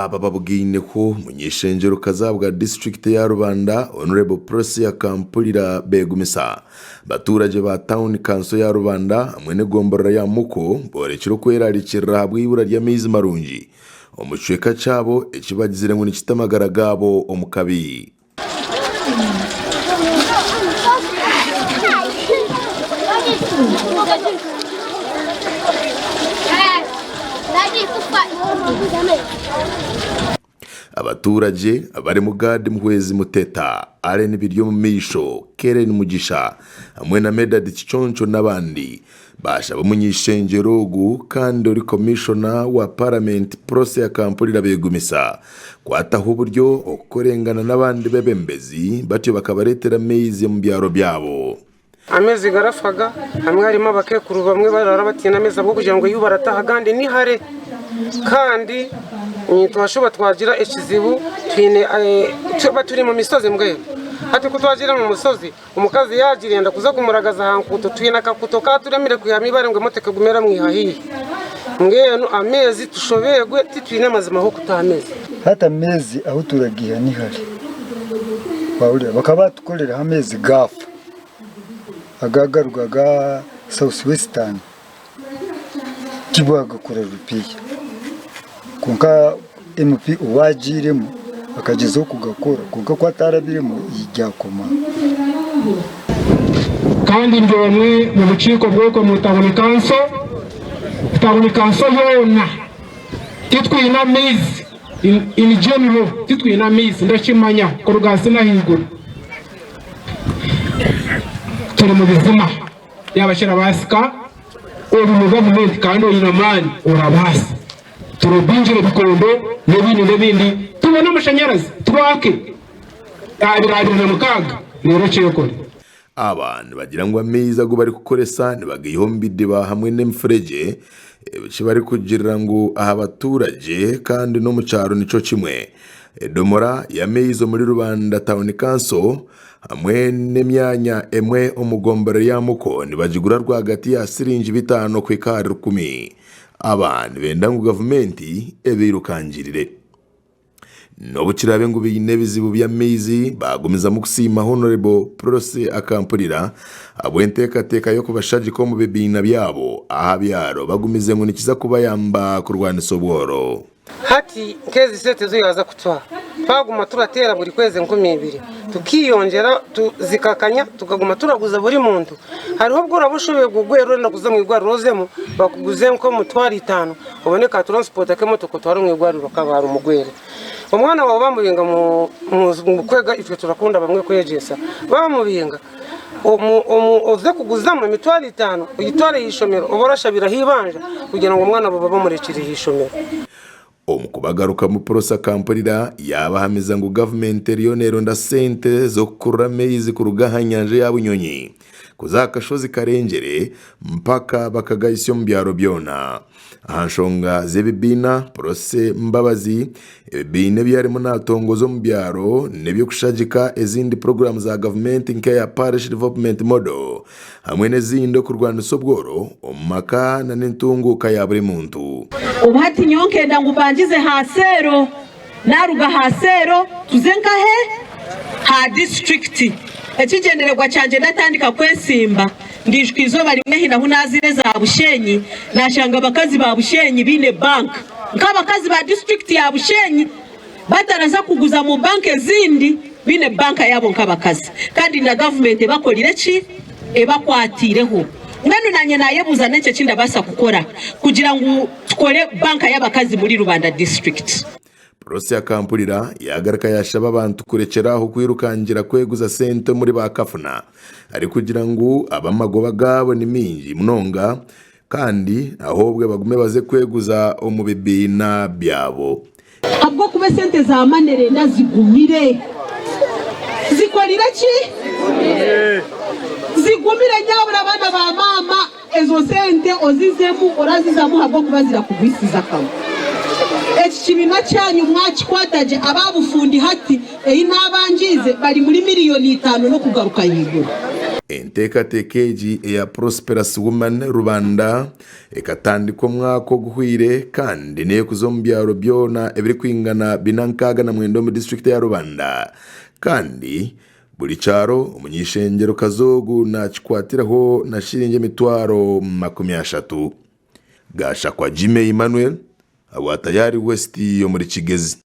Baaba babugaineho, Muny'ishengyero Kazaabwa disiturikiti ya Rubanda, Hon. Prossy Akampurira Begumisa, Batuuragye ba tauni kanso ya Rubanda hamwe n'egomborora ya Muko boorekire okwerarikirira ahabw'eibura ry'amaizi marungi omu kicweka kyabo eki bagizire ngu nikita amagara gaabo omu kabi. Abaturagye abarimu Gad Muhwezi Muteta, Allen Biryomumaisho, Kellen Mugisha hamwe na Medard Kiconco n'abandi baashaba omuny'eishengyero ogu kandi ori Komishona wa Paramenti Prossy Akampurira Begumisa kwataho oburyo okukorengana n'abandi bebembezi batyo bakabareetera amaizi omu byaro byabo. Amaizi garafaga, hamwe harimu abakekuru bamwe barara bataine amaizi ahabw'okugira ngu ei barataha agandi ni hare kandi twashuba twagira ekizibu twine twaba turi omu mishozi mbwenu hati ku twagiire omu mushozi omukazi yaagira enda kuza kumuragaza aha nkuuto twine akakuuto katuremire kwihamu eibare ngu emotoka egume eramwiha haihi mbwenu amaizi tushoberwe titwine mazima ah'okutaha amaizi. Hati amaizi ahu turagaiha ni hare wahurira bakaba batukoreraho amaizi gaafa. Aga agaruga aga South Western tibwagakora rupiiha kwonka MP owaagiiremu akagyezaho kugakora kwonka ku atarabiremu ryakoma. Kandi ndi omwe mu bukiiko bw'omu tawuni kanso. Tawuni kanso yoona titwine amaizi in general titwine amaizi ndakimanya kuruga ahansi n'ahaiguru. Turi mu bizima yaaba kirabaasika ori mu gavumenti kandi oine amaani orabaasa turobingire ebikondo n'ebindi n'ebindi tubone amashanyarazi twake aha biro 26 reero kyekore. Aba nibagira ngu amaizi agu barikukoresa nibagaiha omu bidiba hamwe n'emifuregye eki barikugirira ngu aha baturagye kandi n'omu kyaro nikyo kimwe. Edomora y'amaizi omuri Rubanda Town Council hamwe n'emyanya emwe omu gombora ya Muko nibagigura rwagati ya siringi bitaano kuhika ahari rukumi. Aba nibenda ngu gavumenti ebairukangirire. N'obu kiraabe ngu baine ebizibu by'amaizi, baagumizamu kusiima Hon. Prossy Akampurira ahabw'enteekateeka y'okubashagika omu bibiina byabo aha byaro bagumize ngu nikiza kubayamba kurwanisa obworo. Hati nk'ezi sente ezi yaaza kutuha, twaguma turateera buri kwezi 2000, tukiyongyera zikakanya tukaguma turaguza buri muntu. Hariho obu oraba oshobeirwe ogwere orenda kuza omu irwariro ozemu bakuguze nk'emitwaro etaano obone ka transport ak'emotoka otware omu irwariro okaba omugwere. Omwana waawe bamubinga omu kwega itwe turakunda bamwe kwegyesa, bamubinga oze kuguzamu emitwaro etaano oyitware aha ishomero obe orashabiraho eibanja kugira ngu omwana babe bamurekire aha ishomero. Omu kubagarukamu Prossy Akampurira yaabahamiza ngu gavumenti eriyo neeronda sente z'okukurura amaizi kuruga aha nyanja ya Bunyonyi kuza aha kashozi Karengyere mpaka bakagahisya omu byaro byona. Aha nshonga z'ebibiina, Prossy Mbabazi ebibiina ebi arimu naatongoza omu byaro n'eby'okushagika ezindi puroguraamu za gavumenti nk'eya Parish Development Model hamwe n'ezindi okurwanisa obworo omu maka n'entunguuka ya buri muntu. Obu hati nyowe nkenda ngu mbangize ha seero, naruga ha seero tuze nkahe? Ha disiturikiti. Ekigyendererwa kyangye natandika kwesimba, ndijuka eizooba rimwe haine ahu naziire za Bushenyi nashanga abakazi ba Bushenyi baine banka nk'abakazi ba disiturikiti ya Bushenyi bataraza kuguza mu banka ezindi baine banka yaabo nk'abakazi kandi na gavumenti ebakorire ki? Ebakwatiireho. Mbwenu naanye naayebuuza n'enki eki ndabaasa kukora kugira ngu tukore banka y'abakazi muri Rubanda disiturikiti. Prossy Akampurira yaagaruka yaashaba abantu kurekyera aho kwirukangira kweguza sente omuri ba kafuna arikugira ngu ab'amagoba gaabo ni maingi munonga kandi ahobwe bagume baze kweguza omu bibiina byabo. Ahabw'okuba esente za manerenda zigumire. Zikorire ki? Zigumire nyabura abaana ba maama ezo sente ozizemu orazizamu ahabw'okuba zirakugwisiza akabi. Eki kibiina kyanyu mwakikwata gye aba bufundi hati ei naabangiize bari muri miriyoni itaano n'okugaruka ahaiguru. Enteekateeka egi eya Prosperous Woman Rubanda ekatandikwa omwaka oguhweire kandi n'erikuza omu byaro byona ebirikwingana 469 omu disiturikiti ya Rubanda kandi buri kyaro omuny'eishengyerokazi ogu naakikwatiraho na shiringi 300,000. Gashakwa Jimmy Emmanuel, Habwa Tayari West omuri Kigezi.